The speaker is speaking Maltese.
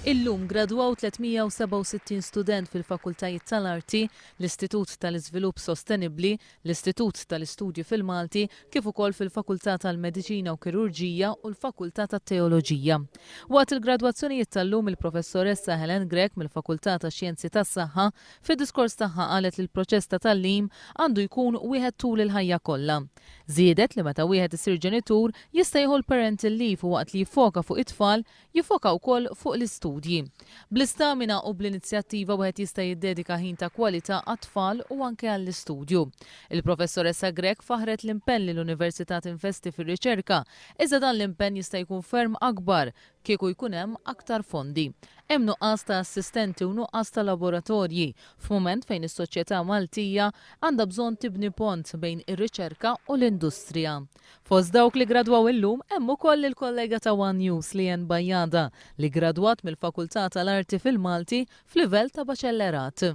Illum gradwaw 367 student fil-Fakultajiet tal-Arti, l-Istitut tal-Iżvilupp Sostenibbli, l-Istitut tal-Istudji fil-Malti, kif ukoll fil-Fakultà tal-Mediċina u Kirurġija u l-Fakultà tat-Teoloġija. Waqt il-gradwazzjonijiet tal-lum il-Professoressa Helen Grech mill-Fakultà tax-Xjenzi tas-Saħħa fid-diskors tagħha qalet li l-proċess ta' tgħallim għandu jkun wieħed tul il-ħajja kollha. Żiedet li meta wieħed isir ġenitur jista' jieħu l-parental leave u waqt li jiffoka fuq it-tfal jiffoka wkoll fuq l-istudji. Bl-istamina u bl-inizjattiva wieħed jista' jiddedika ħin ta' kwalità għat-tfal u anke għall-istudju. Il-Professoressa Grech faħħret l-impenn li l-Università tinvesti fir-riċerka, iżda dan l-impenn jista' jkun ferm akbar kieku jkun hemm aktar fondi. Hemm nuqqas ta' assistenti u nuqqas ta' laboratorji f'mument fejn is-soċjetà Maltija għandha bżonn tibni pont bejn ir-riċerka u l-industrija. Fost dawk li gradwaw illum hemm ukoll il-kollega ta' One News Leanne Bajada li gradwat mill-Fakultà tal-Arti fil-Malti f'livell ta' Baċellerat.